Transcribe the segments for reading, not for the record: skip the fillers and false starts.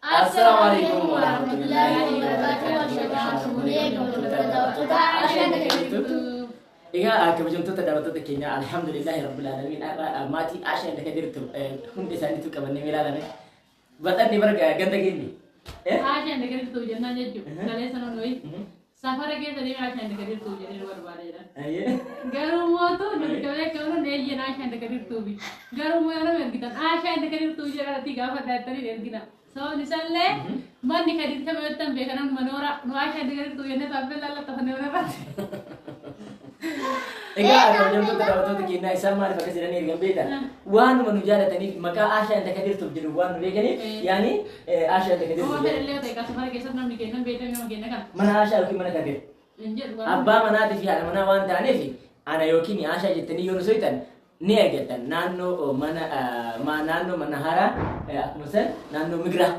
Assalaamu alaikum warahmatullahi wabarakatuh. Egaa kabajamtoota daawwattoota keenya, alhamdulillahi rabbil alamin, har'a maatii Ashaa Inda Kadirtu hundi isaaniitu qabannee ilaalame. Badhanni bara ganda keenya. Ashaa Inda Kadirtu jennaan jechuudha. Kaleessa noon wayii safara keessa deemee Ashaa Inda Kadirtu jedhee nu barbaada jedhan. Garuu mootu nuti qabee qabnu eeyyeen Ashaa Inda Kadirtuufi. Garuu moo yoo nama ergitan Ashaa Inda Kadirtuu jedhaatii gaafa jettanii ergina. Sababni isaallee manni Kadir kama yoo ta'an beekanan manoora nu Ashaa Inda Kadirtuu jennee taappellaa lattafannee mana irratti. Egaa kabajamtoota daawwattoota keenyaa, isaan maaliif akkas jedhanii ergan beektan? Waanuma nu jaalataniif, maqaa Ashaa Inda Kadirtuuf jedhu waan nu beekaniif, yaani Ashaa Inda Kadirtuuf. Oma fedhallee yoo ta'e kan safara keessatti namni kennan beektan nama kenna kana. Mana Ashaa yookiin mana Kadir. Hin jedhu. Abbaa manaatii fi haadha manaa waan ta'aniif, ana yookiin Ashaa jettanii yoo nu soyitan ni argattan. Naannoo mana naannoo mana haaraa, akkuma san naannoo Migiraa.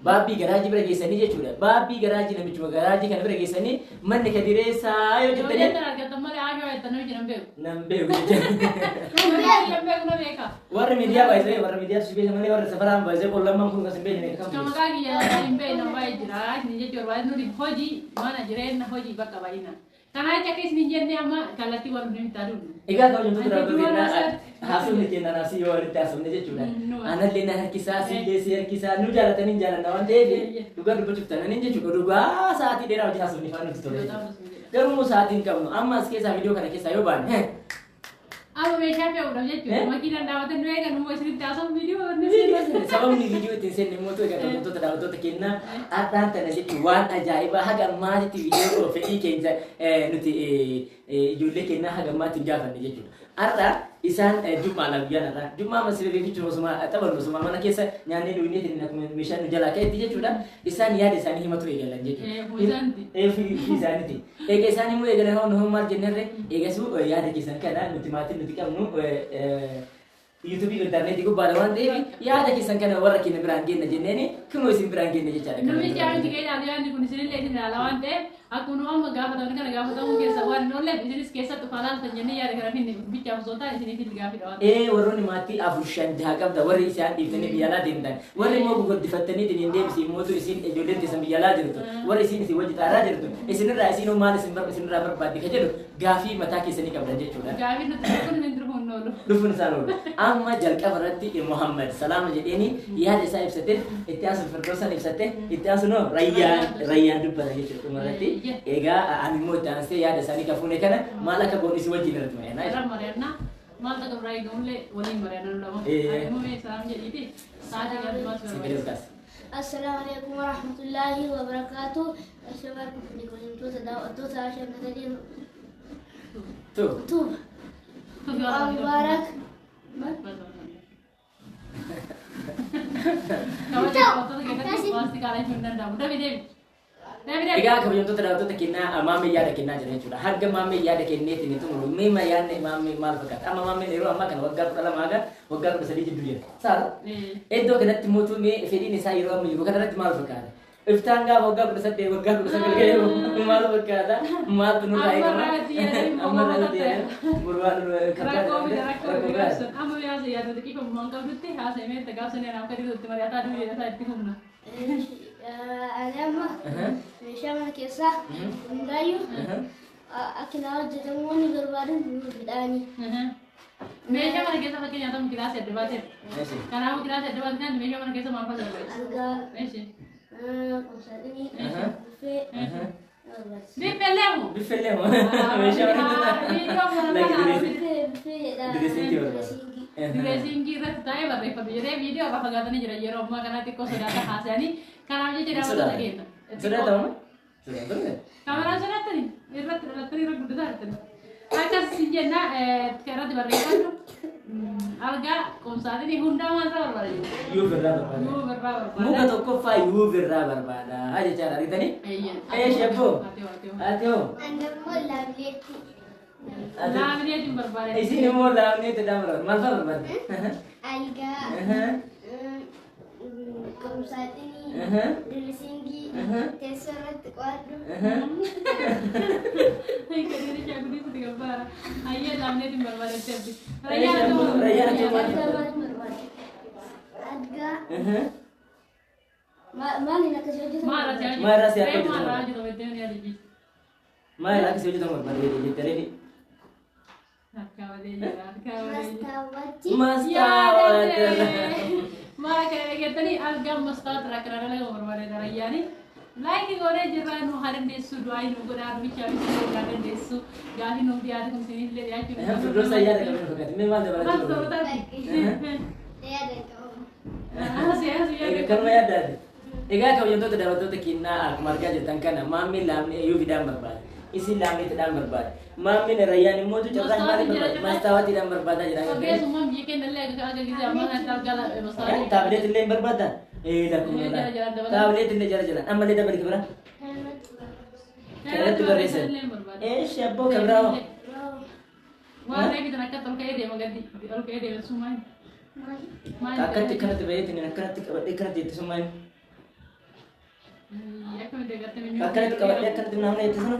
Baabbii garaajii bira geessanii jechuudha. Baabbii garaajii, namichuma garaajii kana bira geessanii, manni Kadireessaa yoo Yoo jettanii jettan argattan malee Ashaa jettan namni jedhan beeku. Nan beeku jechuudha. Namni jedhan beeku na beeka. Warri miidiyaa baay'isee, warra miidiyaa si beeka malee, warra safaraan baay'isee qollammaan kun kan hin beekne kam Kan beeku. maqaa kiyya hin beekne baay'ee jira. Isin jechuu barbaade, nuti hojii mana jireenya hojii bakka baay'ina. Kanaa jecha akka isin hin jenne amma kallattii waan nuti itti aduun. Egaa kabajamtoota daawwattoota Ani keenyaa, haasofni keenya naasii yoo walitti haasofne jechuudha. Numa. Anallee na harkisaa, sillee si harkisaa, nu jaalatanii jaalanna waan ta'eef, dhugaa dubbachuuf taananiin jechuudha. Dhugaa sa'aatii dheeraa hojii haasofni faana nutti tola jechuudha. Garuu immoo sa'aatii hin qabnu. Amma as keessaa viidiyoo kana keessaa yoo baane Amma meeshaa fe'uudhaaf jechuudha. Makiinaan daawwatan nu eegan immoo isinitti haasofnu viidiyoo Viidiyoo sana sababni viidiyoo ittiin seenne immoo egaa kabajamtoota daawwattoota keenyaa, har'aan tana jechuun waan ajaa'ibaa haga ammaatitti viidiyoo fedhii keenya nuti ijoollee keenyaa haga ammaatti hin gaafanne jechuudha. Har'a isaan jummaadha guyyaan har'aa. Jummaa amma sirrii jechuun osuma taphannu, osuma mana keessa nyaannee dhugnee akkuma meeshaan nu jalaa ka'etti jechuudha. Isaan yaada isaanii himatu eegalan jechuudha. Isaaniiti. Ofii isaaniiti. Egaa isaan immoo eegalan, hoo nu maal jennerre? Eegasuu yaada keessan kana nuti maatiin nuti qabnu yuutuubii fi intarneetii gubbaadha waan ta'eef, yaada keessan kana warra keenya biraan geenna jenneeni kunoo isin biraan geenna jechaadha. Namichi yaa'inti keenya yaadni kun isinillee isin ilaala waan ta'eef, akkuma nu amma gaafataman kana gaafatamuu keessa waan hin oolleef, isinis keessatti ufaa laaltan jennee yaada kana finne bichaaf osoo hin taane isiniif hin gaafidha waan ta'eef. Ee, warroonni maatii afur, shan, jaha qabda, warri isaan dhiiftanii biyya alaa deemtan, warri immoo guguddifattanii hin deebisi immoo isin ijoolleen teessan biyya alaa jirtu, warri isin isin wajji xaaraa jirtu, isinirraa isinuu maal isin isinirraa barbaadde ka jedhu gaafii mataa keessanii qabdan jechuudha. Gaafii nuti kun hin dhufuun oolu. Dhufuun isaan oolu. Amma jalqaba irratti Muhammad salaama jedheeni yaada isaa ibsate, itti aansuun Firdoosan ibsate, itti aansuun hoo Rayyaan dubbata jechuudha dhumarratti. Egaa ani immoo itti aansee yaada isaanii kan fuune kana maal akka goonu isin wajjin irratti mari'annaa Irra jechuudha. mari'annaa. Maal ta'u irraa eegamullee waliin mari'annaa nu lama. Ati immoo mee salaam jedhiiti sa'aatii gaafii maal si Sagalee barbaachisa? ol kaasi. Assalaamu alaikum warahmatullahi wabarakatuh. Ashamaa kabajamtoota daawwattoota Ashaa Nagadir Tu. Tube. Jum'aa Mubaarak. Kabaja daawwattoota keessatti maastii jechuun hin danda'amu. Dafi deemi. Deemi deemi. Egaa kabajamtoota daawwattoota kennaa, maammee yaada kennaa jira jechuudha. Hanga maammee yaada kenneetiin hin xumuru. Mee yaadni maammee maal fakkaata? Amma maammeen yeroo ammaa kana waggaa 12 haga waggaa 13 jidduu jira. Saala. Iddoo kanatti mootuu mee fedhiin isaa yeroo amma jiru kanarratti maal fakkaata? Iftaan gaafa waggaa 18, waggaa 19 ga'e maal fakkaata? Maaltu nurraa eegama? Amma irratti yaadanii Amma irratti yaadanii burwaan Rakkoo bida, rakkoo rakkoo bida biraati. gaafsan. Amma mee haasa yaadota xiqqeeffamu waan qabdutti haasa himee itti gaafsanii anaaf gadi itti mari'ataa durii isaa itti humna. Ani amma meeshaa mana keessaa hundaayyuu akka naa hojjetamu wanni barbaadan midhaanii. Meeshaa mana keessa fakkeenyaaf ta'u kilaasii adda baateef. Kanaafuu kilaasii adda baate kan meeshaa mana keessa maal fa'aa barbaachisa? Algaa, Meeshii. Qumsaaxinii, buffee barbaachisa. Biffeellee moo? Biffeellee moo? Meeshaa mana keessa. Lakki dressing. Buffee buffee jedha. Dressingii barbaada. Dressingii. Dressingii irratti taa'ee barreeffame jedhee viidiyoo irraa fagaatanii jiran yeroo ammaa kana xiqqoo sodaata haasa'anii, kanaaf jecha daawwattoota Sodaata. keenya. Sodaatama? Sodaatama? Kaameraan sodaattanii irratti dhalattanii irra guddataa jirtanii. Akkas sin jenna, irratti barreeffadhu. Algaa, qumsaaxinii hundaa maal irraa barbaada jechuudha? Yuuf irraa barbaada. Yuuf irraa barbaada. Muka tokkoffaa yuuf irraa barbaada jechaadha, argitanii? Eeyyan. Ee shebboo. Ati hoo, ati hoo. Ati hoo? Ani immoo laamineetti. Laamineetiin barbaada. Isin immoo laamineetti dha barbaada. Maal fa'aa barbaadde? Algaa, qumsaaxinii, dressingii, teessoo irratti qo'adhu. Kadiiri shaagudii gabbaara. Ayyee, laamineetiin barbaada jetti. Rayyaan ati hoo? Rayyaan maal barbaada? Algaa. Maaliin akkasii hojjetamu? Maal irraa si hojjetamu? Maal irraa si akka Maal irraa hojjetamu? hojjetamu jettee ni yaadachiisa. Maal akka si hojjetamu barbaadde jettee reefi? Harkaa malee jira, harkaa malee jira. Mastaawwaatti. Mastaawwata. Maal kana dhageettanii algaan mastaawwata irraa kana dalagaa barbaade darayyaani. Laayikii goonee jirra nu haa dandeessu du'aa nu godhaa bichaa bichaa haa dandeessu gaafii nuuf dhiyaate kun isinillee dhiyaachuu Firdoosa yaada qabdu fakkaate. Mee maal Maal dabalachuu barbaadde? sababataati? Yaada hin qabu. Asii asii Egaa yaada. kanuma yaaddaati. Egaa kabajamtoota daawwattoota kennaa akkuma argaa jirtan kana maammiin laamni eeyyuufiidhaan barbaada. Isin laamniitidhaan barbaada. Maammiin rayyaan immoo carraan maaliif barbaada? Mastaawwatiidhaan barbaadaa jira. Ogeessummaan biyya keenya illee akka gisee ammaa kanatti argaa mastaawwatii. Taabileet illee hin barbaadan? Ee lakkuma Jala jalaan dabalata. Taabileet illee jala jalaan. Ammallee dabali kibira. Kanarratti barreessu. Kanarratti barreessan. Eeshi abboo kabiraa hoo? Waan reefi tan akkatti ol ka'ee deema gadi ol ka'ee deema sun maali? Maali? Maali? Akkatti akkanatti baheetiin akkanatti qabadhee akkanatti itti maali? Akkamitti agartee minyuu? Akkanatti qabadhee akkanatti naamna itti sunu?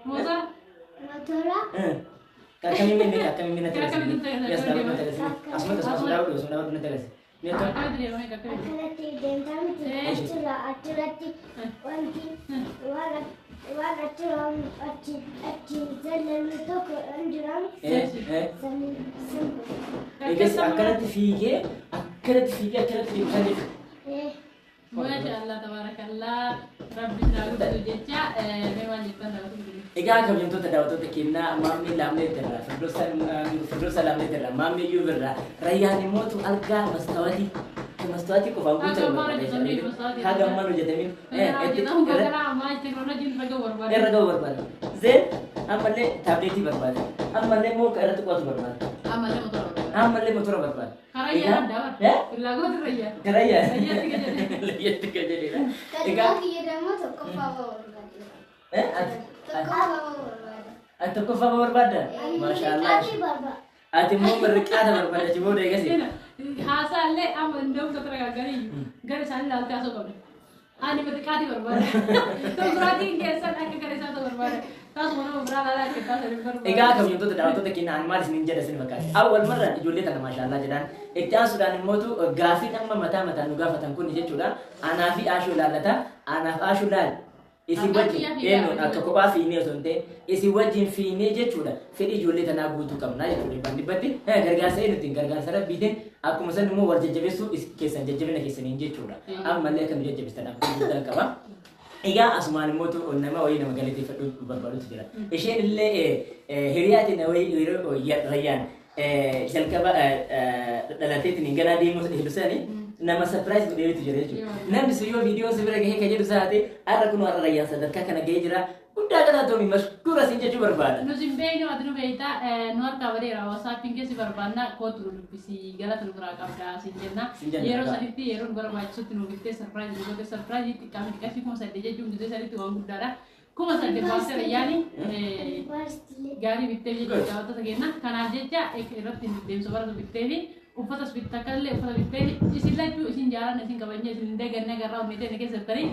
Moosaa? Motora. Akkamiin minni akkamiin minna Akkamiin tagasi? tagasi? Yes, daawwatu tagasi. Asumatti asuma daawwatu asuma daawwatu na tagasi. Mee akkam? Akkamitti deema akkamitti? Akkanatti deemtaa miti. Achirra achirratti wanti waan waan achirra achi achi zallannu tokko hin jiramu. Eh eh. Sanii sun. Egas akkanatti fiigee akkanatti fiigee akkanatti deebisan jechuudha. Maasha Allah tabarakallah rabbi isaa guddisuu jecha mee maal jettan daawwatu guddisuu? Egaa kabajamtoota daawwattoota kennaa maammee laamnee irraa Firdoosa laamnee irraa maammee iyyuu irraa rayyaan immoo algaa mastaawatii mastaawatii qofaan Haga guutan ammaan hojjetamee mastaawatii. haga ammaan hojjetamin Teekinooloojiin irra ga'u barbaada. irra ga'u barbaada. Zeen ammallee taabileetii barbaada. Ammallee immoo irratti qo'atu barbaada. Ammallee motora barbaada. Ammallee motora barbaada. Karaa yaadaan daawwata. Illaa rayyaan. Karayyaa. Layyaatti gajalee. Layyaatti gajalee. Egaa Kan kiyya dammoo tokkoffaa ba'uu barbaada. ati Tokkoffaa ba'uu barbaada. ati tokkoffaa barbaadda? Maashaallah. Ati barbaada. Ati immoo mirqaata barbaadda ci booda eegasi. Haasaallee amma danda'u tokko gargaaranii gara isaanii ilaaltee haasoo qabda. Ani mirqaatii barbaada. Tokkoraatiin keessan akka gara isaa ta'u barbaada. Taasuma nama biraa ilaalaa akka taasisan barbaada. Egaa kabajamtoota daawwattoota keenya ani maal isiniin jedha isin fakkaate. Awwal marra ijoollee tana maashaallah jedhaan. Itti aansuudhaan immootu gaafiin amma mataa mataan nu gaafatan kun jechuudha. Anaa fi Aashuu ilaallata. Anaaf Aashuu laal. Isin Akka wajjin kiyyaa fi eenyu gaafa akka kophaa fiinee osoo hin ta'in isin wajjin fiinee jechuudha. Fedhii ijoollee tanaa guutuu qabna jechuudha. Dhibbaan dhibbatti gargaarsa eenyutiin gargaarsa rabbiitiin akkuma san immoo wal jajjabeessuu keessan jajjabina keessaniin jechuudha. Ammallee akka nu jajjabeessan abdii guddaan qaba. Egaa asumaan immoo nama wayii nama galateeffadhu barbaadutu jira. Isheen illee hiriyaatiin wayii yeroo rayyaan jalqaba dhalateetiin ganaa deemuu hedduu isaanii nama surprise godheetu jira jechuudha. Namni sun yoo viidiyoon si bira gahee kan jedhu saate har'a kun har'a rayyaan sadarkaa kana gahee jira. Guddaa galatoomi mashkuura siin jechuu barbaada. Nus hin beeknu ati nu beektaa nu harkaa badeera WhatsAppiin keessi barbaanna kootu nu dubbisi galata nu biraa qabdaa siin jenna. Siin jenna, Yeroo egaa. sanitti yeroo nu barbaachisutti nu bittee surprise nu goote surprise xiqqaa miti qarshii 8,000 jechuun gisee sanitti waan guddaadha. 8,000 baastee rayyaani gaarii bittee jechuudha daawwattoota keenya. Kanaaf jecha irratti deemsa baratu bittee fi uffatas bitta akkasillee uffata bittee isin lachuu isin jaalanna isin kabajna isin hin daganne agarraa onnee teenya keessattanii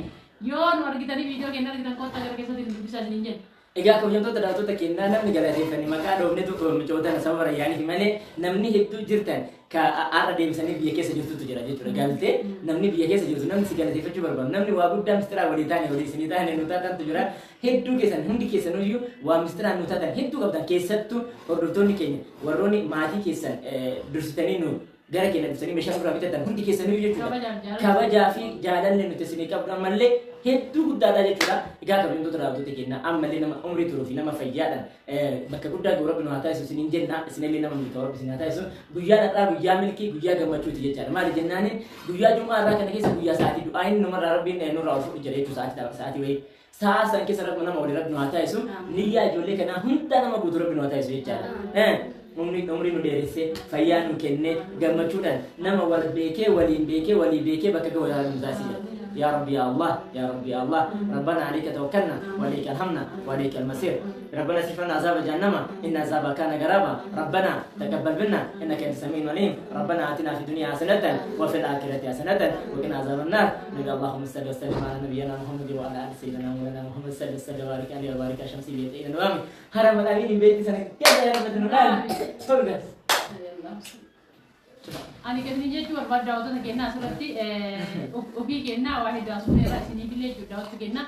yoo nu argitanii viidiyoo keenya argitan kottaa gara keessatti nu dubbisaa isiniin jenna. Egaa kabajamtoota daawwattoota kennaa namni galateeffanne maqaa dhoofnetu micoota sababa rayyaaniif malee namni hedduu jirtan ka har'a deebisanii biyya keessa jirtutu jira jechuudha. Galtee namni biyya keessa jirtu namni si galateeffachuu barbaadu namni waa guddaa mistiraa walii taane walii isinii taane nu taatantu jira. Hedduu keessan hundi keessanuyyuu waa mistiraa nu taatan hedduu qabdan keessattuu hordoftoonni keenya warroonni maatii keessan dursitanii nu gara keenya dursitanii meeshaa nurraa bitatan hundi keessanuyyuu jechuudha. Kabajaaf jaalala. Kabajaa fi jaalalli nuti isinii qabnu ammallee hedduu guddaadha jechuudha. Egaa kabajamtoota daawwattoota keenya ammallee nama umrii turuu fi nama fayyaadhaan bakka guddaa ga'u rabbi nu haa taasisu isiniin jenna isinillee nama milkaa'u rabbi isin haa taasisu. Guyyaa har'aa guyyaa milkii guyyaa gammachuuti jechaadha. Maali jennaani guyyaa jum'aa irraa kana keessa guyyaa sa'aatii du'aa inni namarraa rabbiin nurraa ol fuudhu jira jechuudha sa'aatii wayii. Sa'a san keessa rabbi nama walii rabbi nu haa taasisu. Niyyaa ijoollee kanaa hunda nama guutuu rabbi nu haa taasisu jechaadha. Umrii nu dheeressee fayyaa nu kennee gammachuudhaan nama wal beekee waliin beekee walii beekee bakka ga'u nu taasisa. يا ربي يا الله يا ربي يا الله ربنا عليك توكلنا وعليك الحمد وعليك المصير ربنا اصرف عنا عذاب جهنم ان عذابها كان غراما ربنا تقبل منا انك انت السميع العليم ربنا اتنا في الدنيا حسنه وفي الاخره حسنه وقنا عذاب النار نبي اللهم صل وسلم على نبينا محمد وعلى ال سيدنا مولانا محمد صلى الله وبارك عليه وبارك على شمس بيت الى نوامي حرم الامين بيت سنه كذا يا رب العالمين. Ani kan isin jechuu barbaadu daawwattoota kennaa asirratti ofii kennaa waa hedduu asumeera isiniifillee jechuudha daawwattoota kennaa.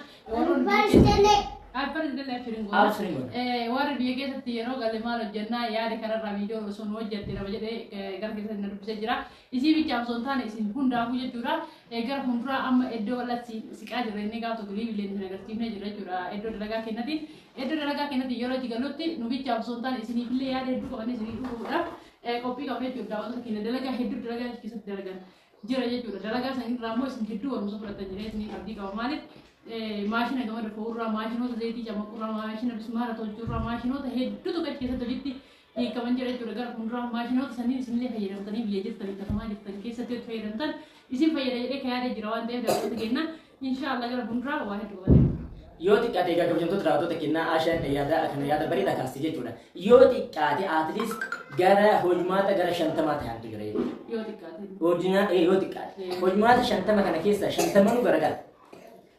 Barsiisalee. Abbaris abshirin goona. Abshirin goona. Warri biyya keessatti yeroo galle maal hojjannaa yaada kanarraa viidiyoo osoo nu hojjatte nama jedhee gara keessatti na dubbisee jira. Isii bichaaf osoo hin taane isin hundaafuu jechuudha. Gara fuulduraa amma iddoo bal'aatti siqaa jirra inni gaafa tokko liivillee isin agarsiifnee jira jechuudha. Iddoo dalagaa kennatiin. Iddoo dalagaa kennatiin yeroo itti gallutti nu bichaaf osoo hin taane isiniifillee yaada hedduu qabannee isinii dhufuudhaaf qophii qabnee jechuudha. Daawwattoota keenya dalagaa hedduu dalagaa keessatti dalagan jira jechuudha. Dalagaa sanirraa immoo isin hedduu barumsa fudhatan jira isinii abdii qaba. Maaliif maashina gama fo'urraa, maashinoota zayitii camaquurraa, maashina bismaara tolchuurraa, maashinoota hedduutu gadi keessatti hojiitti hiikaman jira jechuudha. Gara fuulduraa maashinoota saniin isinillee fayyadamtanii biyya jirtan katamaa jirtan keessatti itti fayyadamtan isin fayyada jedhee kan yaadee jira waan ta'eef daawwattoota keenya inshaallah gara fuulduraa waa hedduu qabatee. Yoo xiqqaate egaa kabajamtoota daawwattoota kennaa Ashaan yaada kana yaada bareedaa kaasti jechuudha. Yoo xiqqaate at least gara hojmaata gara 50 ta'antu jira jechuudha. Yoo xiqqaate. Hojina yoo xiqqaate. Hojmaata 50 kana keessaa 50nuu garagara.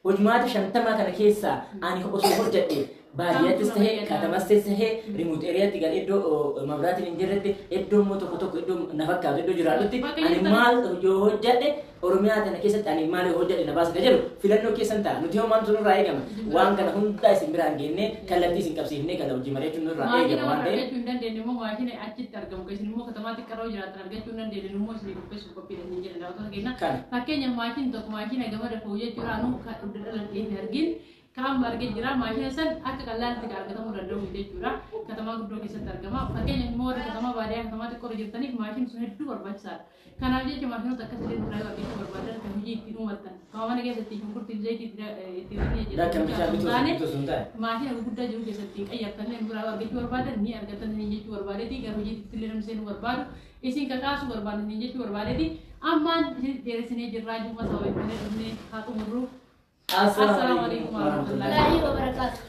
Hojmaata 50 kana keessaa ani osoo hojjedhe baadiyyaattis ta'e katamas ta'e remote areatti gara iddoo mabraatiin hin jirretti iddoo immoo tokko tokko iddoo na fakkaatu iddoo jiraatutti ani maal yoo hojjedhe Oromiyaa tana keessatti ani maal yoo hojjedhe na baasa ka jedhu filannoo keessan ta'a. Nuti hoo maaltu nurraa eegama? Waan kana hundaa isin biraan geennee kallattii isin qabsiifnee kana hojii mari'achuun nurraa Maashina eegama waan warra ta'eef. argachuu hin dandeenye immoo maashina achitti argamu kan isin immoo katamaa xiqqaroo jiraatan argachuu hin dandeenye immoo isin qopheessuuf qophiidha hin jedhan daawwattoota keenya. Kana. Fakkeenyaaf maashinni tokko maashina gama dafuu jechuudha anu kan dugda dhaladhee hin argin kan argee jira maashina san akka qallaatti kan argatamuu danda'u miti jechuudha. Katamaa guddoo keessatti argama. Fakkeenyaaf immoo warra katamaa baadiyyaa katamaa xiqqoo jirtaniif maashinni sun hedduu barbaachisaadha. Kanaaf jecha maashinoota akkas illee biraa yoo argachuu barbaadan kan hojii ittiin uumattan. Kan mana keessatti shunkurtii zayitii ittiin Lakkan bishaan bituu taane bituu sun ta'e. Maashina gurguddaa jiru keessatti qayyartanii biraa argachuu barbaadan ni argatan ni jechuu barbaadeeti. Gara hojiitti illee namni seenuu barbaadu isin kakaasuu barbaadan ni jechuu barbaadeeti. Ammaan isin dheeressinee jirraa jumma sababa itti dhufnee haa xumurru. Assalaamu alaikum warahmatullahi Warahmatullahi wabarakatuh.